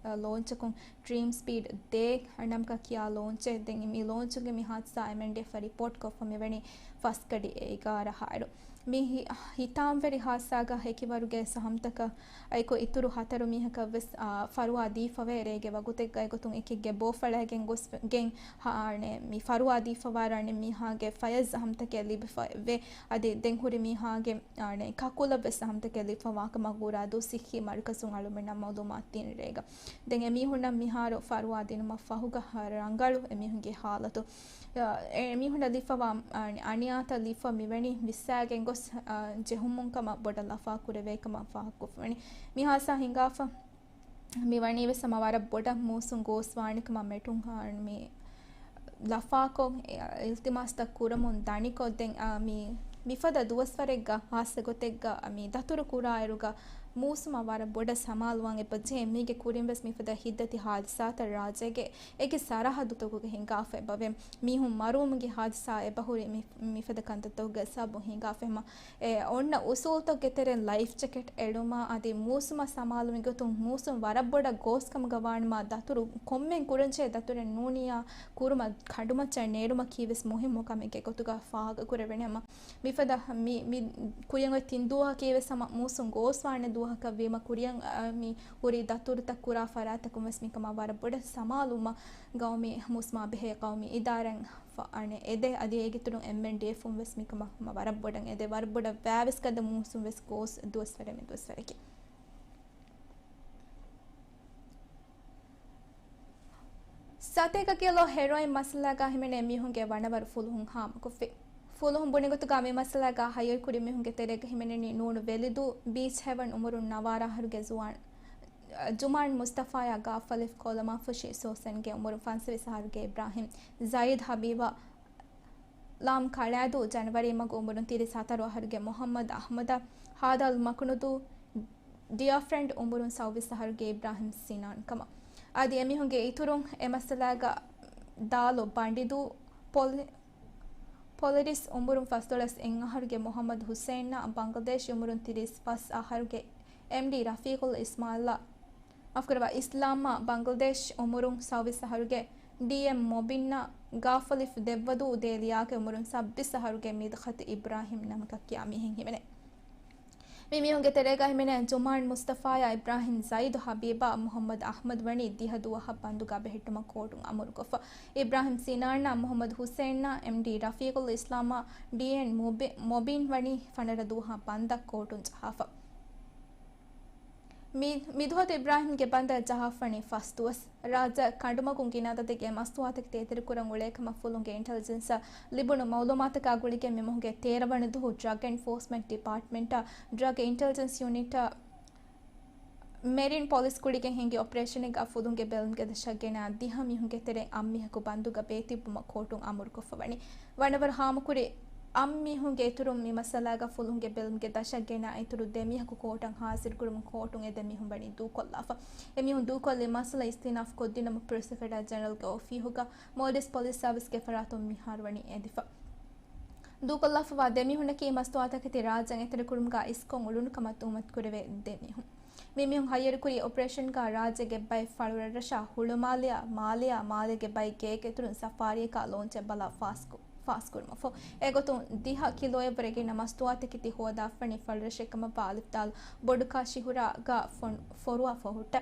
އާ، ލޯންޗަކުން ޑްރީމް ސްޕީޑް ދޭ ނަމަކަށް ކިޔާ ލޯންޗެއް. ދެން މި ލޯންޗުގެ މި ހާދިސާ އެމްއެންޑީއެފަށް ރިޕޯޓް ކޮށްފަ މިވަނީ ފަސް ގަޑި އެގާރަ ހާއިރު. މި ހި-، ހިތާމަވެރި ހާދިސާގަ ހެކިވަރުގެ ސަހަމްތަކަށް އެކު އިތުރު ހަތަރު މީހަކަށް ވެސް، އާ، ފަރުވާ ދީފަވޭ. ރޭގެ ވަގުތެއްގަ އެގޮތުން އެކެއްގެ ބޯފަޅައިގެން ގޮސްގެން ހާނެ މި ފަރުވާ ދީފަވާ ރަނެ މީހާގެ ފަޔަށް ޒަހަމްތަކެއް ލިބިފަ ވޭ. އަދި ދެން ހުރި މީހާގެ އާނެ، ކަކުލަށް ވެސް ޒަހަމްތަކެއް ލިބިފަވާކަމަށް ގުރާދޫ ސިއްހީ މަރުކަޒުން އަޅުމެންނަށް މައުލޫމާތު ދިން ރޭގަ. ދެން އެމީހުންނަށް މިހާރު ފަރުވާ ދިނުމަށް ފަހުގަ ރަނގަޅު އެމީހުންގެ ހާލަތު. އެ، އެމީހުންނަށް ލިބިފަވާ، އާނެ، އަނިޔާތައް ލިބިފަ މިވަނީ ވިއްސާގެން ގޮސް، އާ، ޖެހުމުން ކަމަށް ބޮޑަށް ލަފާ ކުރެވޭ ކަމަށް ފާހަގަކޮށްފަވަނީ. މި ހާދިސާ ހިނގާފަ މި ވަނީ ވެސް ހަމަ ވަރަށް ބޮޑަށް މޫސުން ގޯސްވާނެ ކަމަށް މެޓުން ހާން މި ލަފާކޮށް، އެ، އިލްތިމާސްތައް ކުރަމުން ދަނިކޮށް، ދެން، އާ، މި، މިފަދަ ދުވަސްވަރެއްގަ ހާއްސަ ގޮތެއްގަ މި ދަތުރު ކުރާއިރުގަ މޫސުމަށް ވަރަށް ބޮޑަށް ސަމާލުވާން އެބަޖެހޭ. މީގެ ކުރިން ވެސް މިފަދަ ހިތްދަތި ހާދިސާތައް ރާއްޖޭގެ އެކި ސަރަހައްދުތަކުގަ ހިނގާފަ އެބަވޭ. މީހުން މަރުވުމުގެ ހާދިސާ އެބަހުރި މި، މިފަދަ ކަންތައްތަކުގެ ސަބަބުން ހިނގާފަ. އެ އޮންނަ އުސޫލުތައްގެ ތެރެއިން ލައިފް ޖެކެޓް އެޅުމާ އަދި މޫސުމަށް ސަމާލުވި ގޮތުން މޫސުން ވަރަށް ބޮޑަށް ގޯސްކަމުގަ ވާނަމަ ދަތުރު ކޮންމެން ކުރަންޖެހޭ ދަތުރެއް ނޫނިއްޔާ ކުރުމަށް ކަނޑުމައްޗަށް ނޭރުމަކީ ވެސް މުހިއްމު ކަމެއްގެ ގޮތުގަ ފާހަގަކުރެވެނީ. ހަމަ މިފަދަ މި، މި ކުރިއަށް އޮތް ތިން ދުވަހަކީ ވެސް ހަމަ މޫސުން ގޯސްވާނެ ދުވަހަކަށް ވީމަ ކުރިއަށް، އަ، މި ހުރި ދަތުރުތައް ކުރާ ފަރާތްތަކުން ވެސް މިކަމާ ވަރަށް ބޮޑަށް ސަމާލުވުމަށް ގައުމީ މޫސުމާ ބެހޭ ގައުމީ އިދާރާއިން ފަ-، އަނެއް އެދޭ. އަދި އޭގެ އިތުރުން އެމްއެންޑީއެފުން ވެސް މިކަމަށް ހަމަ ވަރަށް ބޮޑަށް އެދޭ. ވަރަށް ބޮޑަށް ވާވެސް ގަދަ މޫސުން ވެސް ގޯސް ދުވަސްވަރެއް މި ދުވަސްވަރަކީ. ސަތޭކަ ކިލޯ ހެރޯއިން މައްސަލާގަ ހިމެނޭ މީހުންގެ ވަނަވަރު ފުލުހުން ހާމަކޮށްފި. ފުލުހުން ބުނިގޮތުގަ މި މައްސަލާގަ ހައްޔަރުކުރި މީހުންގެ ތެރޭގަ ހިމެނެނީ ނޫނު ވެލިދޫ ބީޗް ހެވަން އުމުރުން ނަވާރަ އަހަރުގެ ޒުވާން ޖުމާން މުސްތަފާޔާ ގާފަލިފް ކޯލަމާފުށި ސޯސަންގެ އުމުރުން ފަންސަވީސް އަހަރުގެ އިބްރާހިމް ޒައިދް ހަބީބާ، ލާމް ކަޅާދޫ ޖަނަވަރީމަގު އުމުރުން ތިރީސް ހަތަރު އަހަރުގެ މުހައްމަދު އަހްމަދާ، ހާދަލް މަކުނުދޫ ޑިއާ ފްރެންޑް އުމުރުން ސައުވީސް އަހަރުގެ އިބްރާހިމް ސިނާން ކަމަށް. އަދި އެމީހުންގެ އިތުރުން އެ މައްސަލާގަ ދާލު ބަނޑިދޫ ޕޮލި-، ޕޮލިރިސް އުމުރުން ފަސްދޮޅަސް އެއް އަހަރުގެ މުހައްމަދު ހުސެއިންއާ، ބަނގްލަދޭޝް އުމުރުން ތިރީސް ފަސް އަހަރުގެ އެމްޑީ ރަފީޤުލް އިސްމާއިލްއާ، މާފުކުރައްވާ، އިސްލާމްއާ، ބަނގްލަދޭޝް އުމުރުން ސައުވީސް އަހަރުގެ ޑީއެމް މޮބިންއާ، ގާފަލިފް ދެއްވަދޫ ދޭލިޔާގެ އުމުރުން ސައްބީސް އަހަރުގެ މިދްހަތު އިބްރާހިމް ނަމަކަށް ކިޔާ މީހެއް ހިމެނޭ. މި މީހުންގެ ތެރޭގަ ހިމެނޭ ޖުމާން މުސްތަފާޔާ، އިބްރާހިމް ޒައިދު ހަބީބާ، މުހައްމަދު އަހްމަދު ވަނީ ދިހަ ދުވަހަށް ބަންދުގަ ބެހެއްޓުމަށް ކޯޓުން އަމުރުކޮށްފަ. އިބްރާހިމް ސިނާންއާ، މުހައްމަދު ހުސެއިންއާ، އެމްޑީ ރަފީޤުލް އިސްލާމާ، ޑީއެން މުބި-، މޮބިން ވަނީ ފަނަރަ ދުވަހަށް ބަންދަށް ކޯޓުން ޖަހާފަ. މި-، މިދުހަތު އިބްރާހިމްގެ ބަންދަށް ޖަހާފަވަނީ ފަސް ދުވަސް. ރާއްޖެ ކަނޑުމަގުން ގިނަ އަދަދެއްގެ މަސްތުވާތަކެތި އެތެރެކުރަން އުޅޭ ކަމަށް ފުލުންގެ އިންޓެލިޖެންސަށް ލިބުނު މައުލޫމާތަކާ ގުޅިގެން މި މަހުގެ ތޭރަ ވަނަ ދުވަހު ޑްރަގް އެންފޯސްމަންޓް ޑިޕާޓްމަންޓާ، ޑްރަގް އިންޓެލިޖެންސް ޔުނިޓާ، މެރިން ޕޮލިސް ގުޅިގެން ހިންގި އޮޕަރޭޝަނެއްގަ ފުލުންގެ ބެލުމުގެ ދަށަށް ގެނައި ދިހަ މީހުންގެ ތެރެއިން އަށް މީހަކު ބަންދުގަ ބޭތިއްބުމަށް ކޯޓުން އަމުރުކޮށްފަ ވަނީ. ވަނަވަރު ހާމަކުރި އަށް މީހުންގެ އިތުރުން މި މައްސަލާގަ ފުލުންގެ ބެލުމުގެ ދަށަށް ގެނައި އިތުރު ދެ މީހަކު ކޯޓަށް ހާޒިރުކުރުމުން ކޯޓުން އެ ދެ މީހުން ވަނީ ދޫކޮށްލާފަ. އެ މީހުން ދޫކޮށްލި މައްސަލަ އިސްތިއުނާފް ކޮށްދިނުމަށް ޕްރޮސިކިއުޓަރ ޖެނެރަލްގެ އޮފީހުގަ މޯލްޑިވްސް ޕޮލިސް ސާވިސްގެ ފަރާތުން މިހާރު ވަނީ އެދިފަ. ދޫކޮށްލާފަވާ ދެ މީހުންނަކީ މަސްތުވާތަކެތި ރާއްޖެއިން އެތެރެކުރުމުގަ އިސްކޮށް އުޅުނު ކަމަށް ތުހުމަތުކުރެވޭ ދެ މީހުން. މި މީހުން ހައްޔަރުކުރީ އޮޕަރޭޝަންގަ ރާއްޖޭގެ ބައެއް ފަޅުރަށްރަށާ ހުޅުމާލެއާ، މާލެއާ، މާލޭގެ ބައެއް ގޭގެ އިތުރުން ސަފާރީއަކާ ލޯންޗެއް ބަލާ ފާސްކު-، ފާސްކުރުމަށްފަހު. އެގޮތުން ދިހަ ކިލޯއަށްވުރެ ގިނަ މަސްތުވާތަކެތި ހޯދާފަނި ފަޅުރަށެއްކަމަށްވާ އަލިފްދާލް ބޮޑުކާ ޝިހުރާގަ ފޮން-، ފޮރުވާފަ ހުއްޓަ.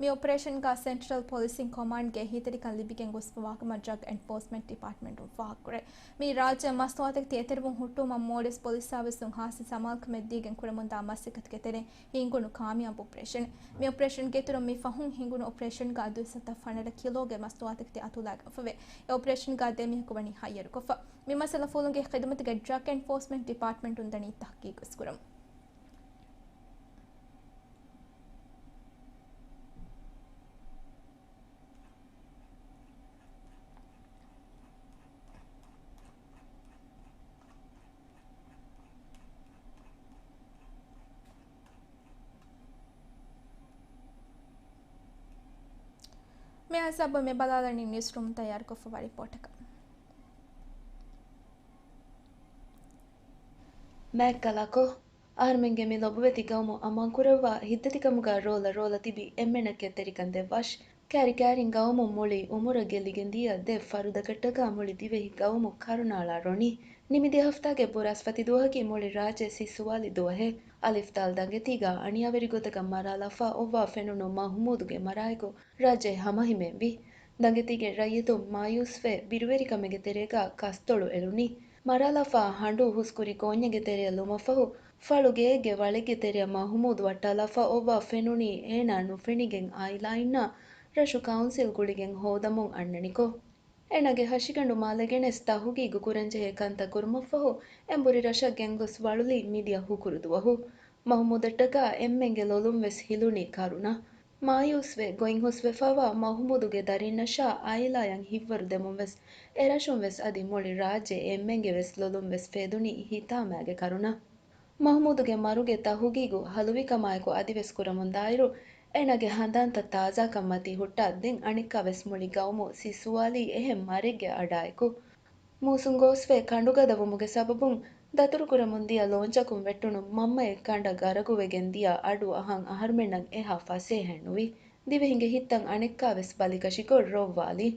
މި އޮޕަރޭޝަންގަ ސެންޓްރަލް ޕޮލިސިން ކޮމާންޑްގެ އެހީތެރިކަން ލިބިގެން ގޮސްފަވާކަމަށް ޑްރަގް އެންފޯސްމަންޓް ޑިޕާޓްމަންޓުން ފާހަގަކުރޭ. މި ރާއްޖެ މަސްތުވާތަކެތި އެތެރެވުން ހުއްޓުވުމަށް މޯލްޑިވްސް ޕޮލިސް ސާވިސުން ހާއްސަ ސަމާލުކަމެއް ދީގެން ކުރަމުންދާ މަސައްކަތުގެ ތެރެއިން ހިންގުނު ކާމިޔާބު އޮޕަރޭޝަނެއް. މި އޮޕަރޭޝަންގެ އިތުރުން މި ފަހުން ހިނގުނު އޮޕަރޭޝަންގަ އަދުވެސް ސަތާ ފަނަރަ ކިލޯގެ މަސްތުވާތަކެތި އަތުލާގެންފަވޭ. އެ އޮޕަރޭޝަންގަ ދެ މީހަކު ވަނީ ހައްޔަރުކޮށްފަ. މި މައްސަލަ ފުއްލުންގެ ޚިދުމަތުގެ ޑްރަގް އެންފޯސްމަންޓް ޑިޕާޓްމަންޓުން ދަނީ ތަހްޤީޤުވެސް ކުރަމުން. މި ހިސާބުން މި ބަލާލަނީ ނިއުސްރޫމުން ތައްޔާރުކޮށްފަވާ ރިޕޯޓަކަށް. މާތް ކަލާކޮ، އަހަރުމެންގެ މި ލޮބުވެތި ގައުމު އަމާންކުރައްވާ ހިތްދަތިކަމުގަ ރޯލަ ރޯލަ ތިބި އެންމެންނަށް ކެތްތެރިކަން ދެއްވާށި. ކާރި ކާރިން ގައުމުން މުޅި އުމުރަށް ގެއްލިގެން ދިޔަ ދެ ފަރުދަކަށްޓަކާ މުޅި ދިވެހި ގައުމު ކަރުނާޅާ ރޮނީ. ނިމިދިޔަ ހަފްތާގެ ބުރާސްފަތި ދުވަހަކީ މުޅި ރާއްޖެ ސިއްސުވާލި ދުވަހެއް. އަލިފްދާލް ދަނގެތީގަ އަނިޔާވެރި ގޮތަކަށް މަރާލާފަ އޮއްވާ ފެނުނު މަހުމޫދުގެ މަރާއެކު ރާއްޖެ ހަމަހިމޭންވި. ދަނގެތީގެ ރައްޔިތުން މާޔޫސްވެ ބިރުވެރިކަމެއްގެ ތެރޭގަ ކަސްތޮޅު އެޅުނީ. މަރާލާފަ ހަނޑޫ ހުސްކުރި ގޯންޏެއްގެ ތެރެއަށް ލުމަށްފަހު، ފަޅު ގެއެއްގެ ވަޅެއްގެ ތެރެއަށް މަހުމޫދު ވައްޓާލާފަ އޮއްވާ ފެނުނީ އޭނާ ނުފެނިގެން އާއިލާއިންނާ ރަށު ކައުންސިލް ގުޅިގެން ހޯދަމުން އަންނަނިކޮށް. އޭނާގެ ހަށިގަނޑު މާލެގެނެސް ތަހުގީގު ކުރަންޖެހޭ ކަންތައް ކުރުމަށްފަހު، އެނބުރި ރަށަށް ގެންގޮސް ވަޅުލީ މިދިޔަ ހުކުރު ދުވަހު. މަހުމޫދަށްޓަކާ އެންމެންގެ ލޮލުން ވެސް ހިލުނީ ކަރުނަ. މާޔޫސްވެ ގޮތްހުސްވެފަވާ މަހުމޫދުގެ ދަރިންނަށާ އާއިލާއަށް ހިތްވަރު ދެމުން ވެސް، އެރަށުން ވެސް އަދި މުޅި ރާއްޖެ އެންމެންގެ ވެސް ލޮލުން ވެސް ފޭދުނީ ހިތާމައިގެ ކަރުނަ. މަހުމޫދުގެ މަރުގެ ތަހުގީގު ހަލުވިކަމާއެކު އަދިވެސް ކުރަމުންދާއިރު، އޭނާގެ ހަނދާންތައް ތާޒާކަން މަތީ ހުއްޓާ ދެން އަނެއްކާވެސް މުޅި ގައުމު ސިއްސުވާލީ އެހެން މަރެއްގެ އަޑާއެކު. މޫސުން ގޯސްވެ ކަނޑުގަދަވުމުގެ ސަބަބުން ދަތުރުކުރަމުން ދިޔަ ލޯންޗަކުން ވެއްޓުނު މަންމައެއް ކަނޑަށް ގަރަގުވެގެން ދިޔަ އަޑު އަހަން އަހަރުމެންނަށް އެހާ ފަސޭހައެއްނުވި. ދިވެހިންގެ ހިތްތައް އަނެއްކާވެސް ބަލިކަށިކޮށް ރޮއްވާލި.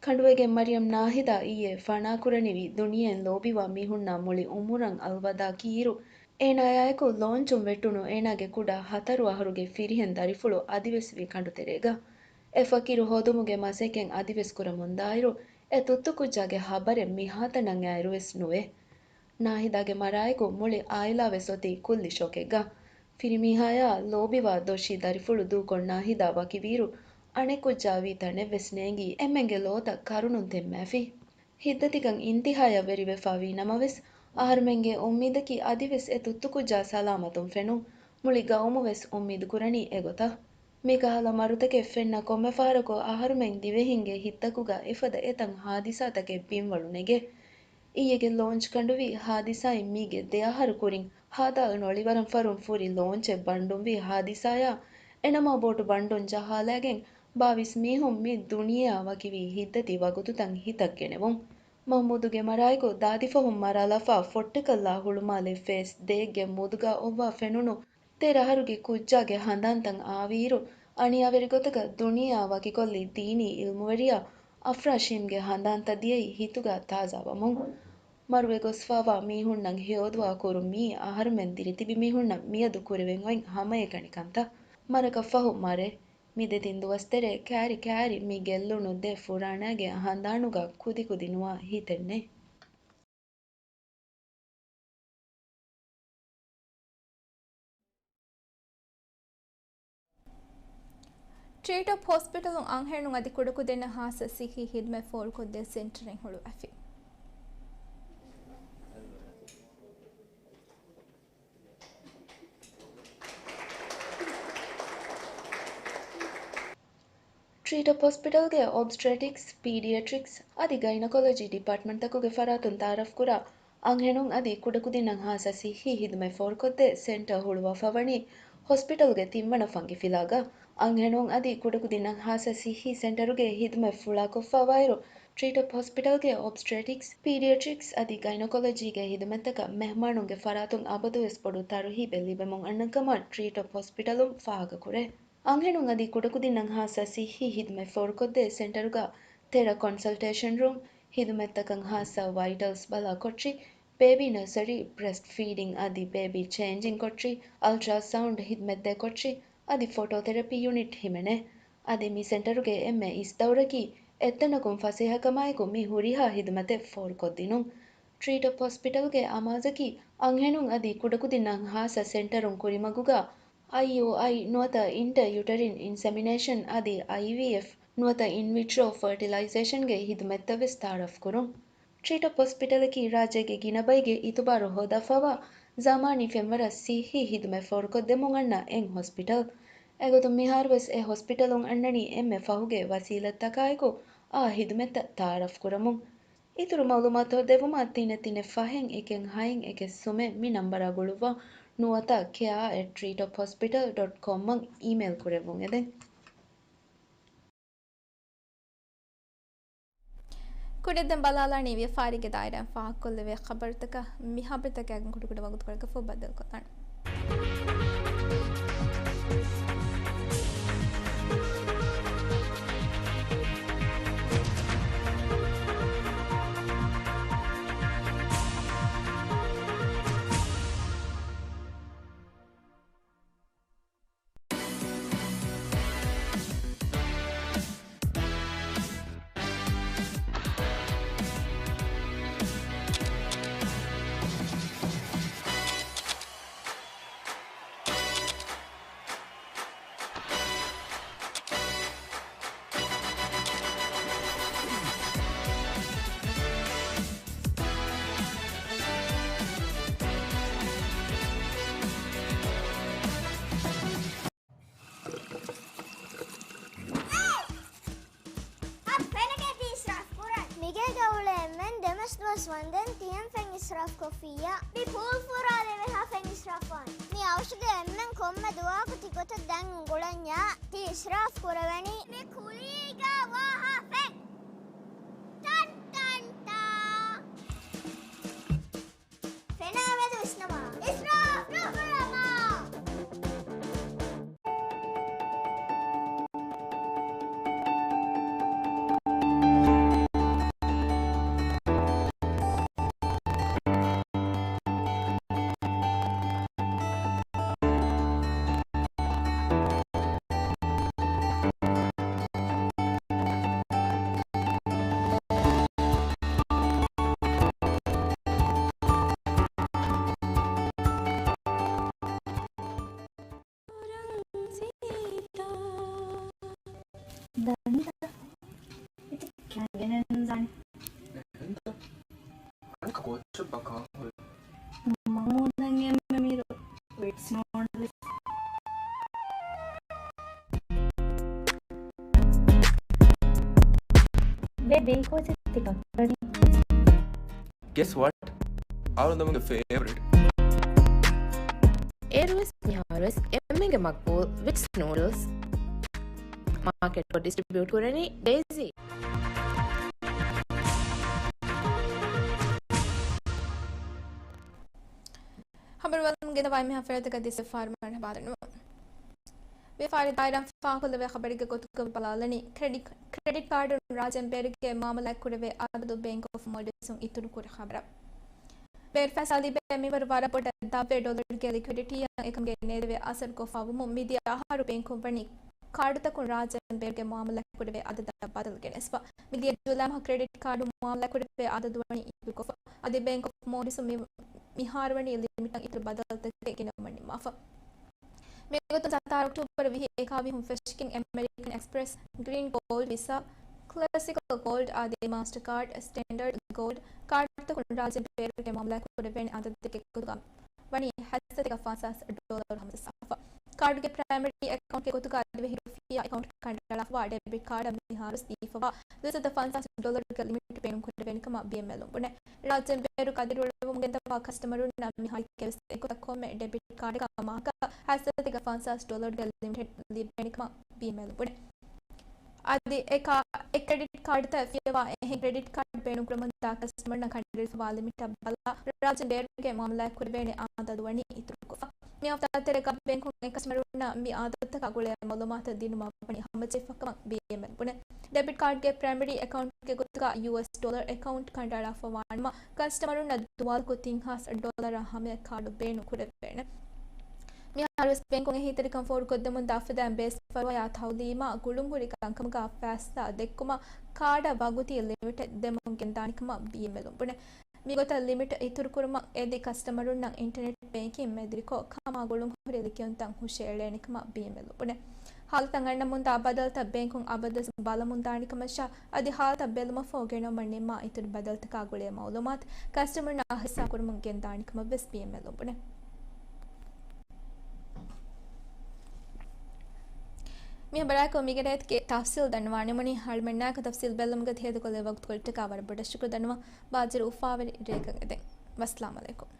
ކަނޑުވެގެން މަރިޔަމް ނާހިދާ އިއްޔެ ފަނާކުރަނިވި ދުނިޔެއިން ލޯބިވާ މީހުންނާ މުޅި އުމުރަށް އަލްވަދާ ކީއިރު، އޭނާޔާއެކު ލޯންޗުން ވެއްޓުނު އޭނާގެ ކުޑަ ހަތަރު އަހަރުގެ ފިރިހެން ދަރިފުޅު އަދިވެސް ވީ ކަނޑުތެރޭގަ. އެ ފަޤީރު ހޯދުމުގެ މަސައްކަތް އަދިވެސް ކުރަމުންދާއިރު، އެ ތުއްތުކުއްޖާގެ ހަބަރެއް މިހާތަނަށް އައިރުވެސް ނުވޭ. ނާހިދާގެ މަރާއެކު މުޅި އާއިލާވެސް އޮތީ ކުއްލި ޝޮކެއްގަ. ފިރިމީހާޔާ ލޯބިވާ ދޮށީ ދަރިފުޅު ދޫކޮށް ނާހިދާ ވަކިވީއިރު، އަނެއްކުއްޖާ ވީ ތަނެއްވެސް ނޭނގީ އެންމެންގެ ލޯތައް ކަރުނުން ތެންމާފި. ހިތްދަތިކަން އިންތިހާޔަށް ވެރިވެފަ ވީ ނަމަވެސް، އަހަރުމެންގެ އުއްމީދަކީ އަދިވެސް އެ ތުއްތުކުއްޖާ ސަލާމަތުން ފެނުން. މުޅި ގައުމުވެސް އުއްމީދު ކުރަނީ އެގޮތަށް. މިކަހަލަ މަރުތަކެއް ފެންނަ ކޮންމެ ފަހަރަކު އަހަރުމެން ދިވެހިންގެ ހިތްތަކުގަ އެފަދަ އެތަން ހާދިސާތަކެއް ބިންވަޅު ނެގޭ. އިއްޔެގެ ލޯންޗް ކަނޑުވީ ހާދިސާއިން މީގެ ދެ އަހަރު ކުރިން، ހާދާލުނު އޮޅިވަރަން ފަރުން ފުރި ލޯންޗެއް ބަންޑުންވީ ހާދިސާޔާ، އެނަމާ ބޯޓު ބަންޑުން ޖަހާލައިގެން ބާވީސް މީހުން މި ދުނިޔެއާ ވަކިވީ ހިތްދަތި ވަގުތުތައް ހިތަށް ގެނެވުން. މަހްމޫދުގެ މަރާއެކު ދާދިފަހުން މަރާލާފާ ފޮއްޓަކަށްލާ ހުޅުމާލެ ފޭސް ދޭއްގެ މޫދުގަ އޮއްވާ ފެނުނު ތޭރަ އަހަރުގެ ކުއްޖާގެ ހަނދާންތައް އާވިއިރު، އަނިޔާވެރި ގޮތަކަށް ދުނިޔެއާ ވަކިކޮށްލި ދީނީ އިލްމުވެރިޔާ އަފްރާޝީމްގެ ހަނދާންތައް ދިޔައީ ހިތުގަ ތާޒާވަމުން. މަރުވެ ގޮސްފާވާ މީހުންނަށް ހެޔޮދުޢާ ކުރުން މީ އަހަރުމެން ދިރިތިބި މީހުންނަށް މިއަދު ކުރެވެން އޮތް ހަމައެކަނި ކަންތައް. މަރަކަށް ފަހު މަރޭ. މި ދެތިން ދުވަސްތެރޭ ކާރި ކާރި މި ގެއްލުނު ދެ ފުރާނައިގެ ހަނދާނުގަ ކުދިކުދި ނުވާ ހިތެއް ނެތް. ޓްރީޓޮޕް ހޮސްޕިޓަލުން އަންހެނުން އަދި ކުޑަކުދިންނަށް ހާއްސަ ސިއްހީ ހިދުމަތް ފޯރުކޮށްދޭ ސެންޓަރެއް ހުޅުވާފި. ޓްރީޓޮޕް ހޮސްޕިޓަލްގެ އޮބްސްޓްރެޓިކްސް، ޕީޑިއެޓްރިކްސް އަދި ގައިނަކޮލޮޖީ ޑިޕާޓްމަންޓްތަކުގެ ފަރާތުން ތައާރަފްކުރާ އަންހެނުން އަދި ކުޑަކުދިންނަށް ހާއްސަ ސިއްހީ ހިދުމަތް ފޯރުކޮށްދޭ ސެންޓަރ ހުޅުވާފަ ވަނީ ހޮސްޕިޓަލްގެ ތިންވަނަ ފަންގި ފިލާގަ. އަންހެނުން އަދި ކުޑަކުދިންނަށް ހާއްސަ ސިއްހީ ސެންޓަރުގެ ހިދުމަތް ފުޅާކޮށްފަވާއިރު، ޓްރީޓޮޕް ހޮސްޕިޓަލްގެ އޮބްސްޓްރެޓިކްސް، ޕީޑިއެޓްރިކްސް އަދި ގައިނޮކޮލޮޖީގެ ހިދުމަތްތަކަށް މެހްމާނުންގެ ފަރާތުން އަބަދުވެސް ބޮޑު ތަރުހީބެއް ލިބެމުން އަންނަ ކަމަށް ޓްރީޓޮޕް ހޮސްޕިޓަލުން ފާހަގަކުރޭ. އަންހެނުން އަދި ކުޑަކުދިންނަށް ހާއްސަ ސިއްހީ ހިދުމަތް ފޯރުކޮށްދޭ ސެންޓަރުގަ ތެރަ ކޮންސަލްޓޭޝަން ރޫމް، ހިދުމަތްތަކަށް ހާއްސަ ވައިޓަލްސް ބަލާކޮޓްރި، ބޭބީ ނަސަރީ، ބްރެސްޓް ފީޑިން އަދި ބޭބީ ޗޭންޖިން ކޮޓްރި، އަލްޓްރާސައުންޑް ހިދުމަތްދޭ ކޮޓްރި އަދި ފޮޓޯތެރަޕީ ޔުނިޓް ހިމެނޭ. އަދި މި ސެންޓަރުގެ އެންމެ އިސް ދައުރަކީ އެއްތަނަކުން ފަސޭހަކަމާއެކު މި ހުރިހާ ހިދުމަތެއް ފޯރުކޮށްދިނުން. ޓްރީޓޮޕް ހޮސްޕިޓަލްގެ އަމާޒަކީ އަންހެނުން އަދި ކުޑަކުދިންނަށް ހާއްސަ ސެންޓަރުން ކުރިމަގުގަ އައިޔޫއައި ނުވަތަ އިންޓަރޔުޓެރިން އިންސެމިނޭޝަން އަދި އައިވީއެފް ނުވަތަ އިންވިޓްރޯ ފަރޓިލައިޒޭޝަންގެ ހިދުމަތްތައް ވެސް ތައާރަފް ކުރުން. ޓްރީޓޮޕް ހޮސްޕިޓަލަކީ ރާއްޖޭގެ ގިނަ ބައިގެ އިތުބާރު ހޯދާފައިވާ ޒަމާނީ ފެންވަރަށް ސިއްހީ ހިދުމަތް ފޯރުކޮށްދެމުން އަންނަ އެއް ހޮސްޕިޓަލް. އެގޮތުން މިހާރުވެސް އެ ހޮސްޕިޓަލުން އަންނަނީ އެންމެ ފަހުގެ ވަސީލަތްތަކާއެކު އާ ހިދުމަތްތައް ތައާރަފް ކުރަމުން. އިތުރު މައުލޫމާތު ހޯއްދެވުމަށް ތިނެއް ތިނެއް ފަހެއް އެކެއް ހައެއް އެކެއް ސުމެއް މި ނަންބަރާ ގުޅުއްވާ ނުވަތަ ކެއާ އެޓް ޓްރީޓޮޕް ހޮސްޕިޓަލް ޑޮޓް ކޮމް އަށް އީމެއިލް ކުރެއްވުން އެދެން. ކުރިއަށް ދެން ބަލާލާނީ ވިޔަފާރީގެ ދާއިރާއިން ފާހަގަކޮށްލެވޭ ޚަބަރުތަކަށް. މި ޚަބަރުތަކާއި ކުޑަކުޑަ ވަގުތުކޮޅަކަށް ފަހު ބައްދަލުކޮށްލާނަން. އަ، ފެނަކޭ ތި އިސްރާފް ކުރަން. މިގޭގަ އުޅޭ އެންމެން ދެމަސް ދުވަސް ވަންދެން ތިޔަން ފެން އިސްރާފް ކޮށްފިއްޔާ. މި ޕޫލް ފުރާލެވޭހާ ފެން އިސްރާފް ވާނެ. މި އައުޝުގެ އެންމެން ކޮންމެ ދުވަހަކު ތި ގޮތަށް ދަން އުނގުޅަންޏާ ތި އިސްރާފް ކުރެވެނީ. މި ކުލީގަ ވާހާ ފެން. ޓަން ޓަން ޓާ. ފެނާ މެދު ވިސްނަމާ. އިސްރާފް ނުކުރަމާ. ދަންތަ؟ އިތި ކިޔަން ގެނެން ޒާނި. އަނެއްކާ ކޯޗަށް ބަކާ ހުރި. މަމޫ ދެން އެންމެ މީރު ވިޓްސް ނޫޑްލްސް. ބޭބީ ކޯޗެއް ތިކަން ކުރަނީ؟ Guess what? އަޅުގަނޑުގެ ފޭވަރިޓް. އޭރުވެސް މިހާރުވެސް އެންމެންގެ މަގްބޫލް ވިޓްސް ނޫޑްލްސް މާކެޓްކޮށް ޑިސްޓްރިބިއުޓް ކުރަނީ ޑޭޒީ. ޚަބަރު ބަލަމުން ގެންދަވާ އެންމެހާ ފެރާތަކަށް ދިސްވެފާރި މަރުޙަބާ ދަންނަވަން. ވިޔަފާރި ދާއިރާއިން ފާހަގަކޮށްލެވޭ ޚަބަރެއްގެ ގޮތުގަ ބަލާލަނީ، ކްރެޑިޓް، ކްރެޑިޓް ކާޑުން ރާއްޖޭން ބޭރުގެ މުއާމަލާތް ކުރެވޭ އަދަދު ބޭންކް އޮފް މޯލްޑިވްސުން އިތުރު ކުރި ޚަބަރެއް. ބޭރު ފައިސާ ލިބޭ މިވަރު ވަރަށް ބޮޑަށް ދާވޭ ޑޮލަރުގެ ލިކުއިޑިޓީއަށް އެކަމުގެ ނޭދެވޭ އަސަރު ކޮށްފަ ވުމުން މިދިޔަ އަހަރު ބޭންކުން ވަނީ ކާޑުތަކުން ރާއްޖޭން ބޭރުގެ މުއާމަލާތް ކުރެވޭ އަދަދަށް ބަދަލު ގެނެސްފަ. މިދިޔަ ޖުލައި މަހަށް ކްރެޑިޓް ކާޑު މުއާމަލާތް ކުރެވޭ އަދަދު ވަނީ އިތުރުކޮށްފަ. އަދި ބޭންކް އޮފް މޯލްޑިވްސް މި، މިހާރު ވަނީ ލިމިޓަށް އިތުރު ބަދަލުތަކެއް ގެނައުމަށް ނިންމާފަ. މިގޮތުން ސަތާރަ އޮކްޓޫބަރު ވިހި އެކާވީހުން ފެށިގެން އެމެރިކަން އެކްސްޕްރެސް، ގްރީން ގޯލްޑް ވިސާ، ކްލަސިކަލް ގޯލްޑް އަދި މާސްޓަރ ކާޑް، ސްޓޭންޑަރޑް ގޯލްޑް ކާޑުތަކުން ރާއްޖޭން ބޭރުގެ މުއާމަލާތް ކުރެވޭނެ އަދަދެއްގެ ގޮތުގަ ވަނީ ހަތްސަތޭކަ ފަންސާސް ޑޮލަރު ހަމަޖައްސާފަ. ކާޑުގެ ޕްރައިމަރީ އެކައުންޓްގެ ގޮތުގަ އަދިވެހި ރުފިޔާ އެކައުންޓް ކަނޑައަޅާފައިވާ ޑެބިޓް ކާޑަށް މިހާރުވެސް ދީފަވާ ދުއިސައްތަ ފަންސާސް ޑޮލަރުގެ ލިމިޓް ބޭނުން ކުރެވޭނެ ކަމަށް ބީއެމްއެލުން ބުނޭ. ރާއްޖޭން ބޭރު ކަދިރުއެޅުމުން ގެންދަވާ ކަސްޓަމަރުންނަށް މިހާރު އެއްގޮތަށް ކޮންމެ ޑެބިޓް ކާޑަކަށް މަހަކަށް ހަތްސަތޭކަ ފަންސާސް ޑޮލަރުގެ ލިމިޓެއް ލިބޭނެ ކަމަށް ބީއެމްއެލް ބުނޭ. އަދި އެ ކާ-، އެ ކްރެޑިޓް ކާޑްތައް ފިޔަވާ އެހެން ކްރެޑިޓް ކާޑް ބޭނުންކުރަމުންދާ ކަސްޓަމަރުންނަށް ކަނޑައެޅިފަވާ ލިމިޓަށް ބަލާ، ރާއްޖޭން ބޭރުގެ މުއާމަލާތް ކުރެވޭނެ އާދަދު ވަނީ އިތުރުކޮށްފަ. މި ހަފްތާތެރޭގަ ބޭންކުން އެ ކަސްޓަމަރުންނަށް މި އާދަދުތަކާ ގުޅޭ މައުލޫމާތު ދިނުމަށް ވަނީ ހަމަޖެހިފަކަމަށް ބީއެމްއެލް ބުނޭ. ޑެބިޓް ކާޑްގެ ޕްރައިމަރީ އެކައުންޓްގެ ގޮތުގަ ޔޫއެސް ޑޮލަރ އެކައުންޓް ކަނޑައަޅާފަވާނަމަ، ކަސްޓަމަރުންނަށް ދުވާލަކު ތިން ހާސް ޑޮލަރާ ހަމަޔަށް ކާޑު ބޭނުން ކުރެވޭނެ. މިހާރުވެސް ބޭންކުން އެހީތެރިކަން ފޯރުކޮށްދެމުންދާ އަފަދައިން ބޭސްފަރުވަޔާ ތައުލީމާ ގުޅުންހުރި ކަންކަމުގަ ފައިސާ ދެއްކުމަށް ކާޑަށް ވަގުތީ ލިމިޓެއް ދެމުން ގެންދާނެކަމަށް ބީއެމްއެލުން ބުނޭ. މިގޮތަށް ލިމިޓް އިތުރުކުރުމަށް އެދި ކަސްޓަމަރުންނަށް އިންޓަރނެޓް ބޭންކިން މެދުވެރިކޮށް، ކަމާ ގުޅުންހުރި ލިކިޔުންތައް ހުށައެޅޭނެކަމަށް ބީއެމްއެލް ބުނޭ. ހާލަތަށް އަންނަމުންދާ ބަދަލުތައް ބޭންކުން އަބަދުވެސް ބަލަމުންދާނެކަމަށާ، އަދި ހާލަތަށް ބެލުމަށްފަހު ގެނައުމަށް ނިންމާ އިތުރު ބަދަލުތަކާ ގުޅޭ މައުލޫމާތު ކަސްޓަމަރުންނާ ހިއްސާ ކުރުމުން ގެންދާނެކަމަށްވެސް ބީއެމްއެލް ބުނޭ. މި ހަބަރާއެކު މިގެނައިތުގެ ތަފްސީލް ދަންނަވާނެމުނީ. އަޅުމެންނާއެކު ތަފްސީލް ބެއްލުމުގަ ތިހަދުކޮށްލެވޭ ވަގުތުކޮޅަށްޓަކާ ވަރަށް ބޮޑަށް ޝުކުރު ދަންނަވަން. ބާޒިރު އުފާވެރި ރޭގަން އެދެން. ވައްސަލާމް އަލައިކުމް.